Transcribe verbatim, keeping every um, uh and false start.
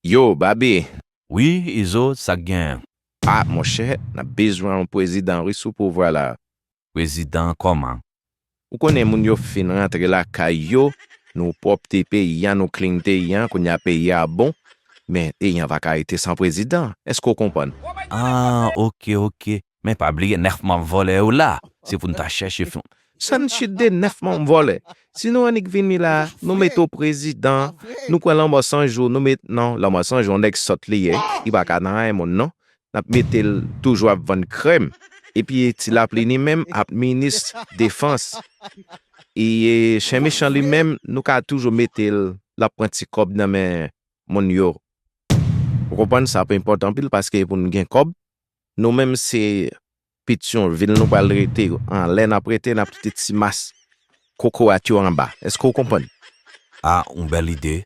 Yo, Babi. Wi, Izo, sa k genyen? Ah, monchè, n ap bezwen yon prezidan wi sou pouvwa la. Prezidan kòman? Ou konnen moun yo fin rantre lakay yo, nou pwòpte peyi a, nou clean peyi a, kounye a peyi a bon, men peyi a pa ka rete san prezidan. Èske w konprann? Ah, ok, ok. Men pa bliye nèf manm vòlè yo la. Se pou n ta chèche fon. Sa n chit de nèf manm vòlè. Si nou annik vini la, nou mete w prezidan, nou pran Lanmò San Jou, nou met non, Lanmò San Jou, yon nèg sòt li ye, li pa ka nan anyen moun non. N ap mete l toujou ap vann krèm. Epi Ti Lapli li menm ap minis defans. E Chen Mechan li menm, nou ka toujou mete l, l ap pran ti kòb nan men moun yo. Ou konprann, sa ap enpòtan anpil paske pou n gen kòb, nou menm se pityon vil nou pral rete yo. Anlè n ap rete, n ap kite ti mas kokorat yo anba. Èske w konprann? Ah, yon bèl ide.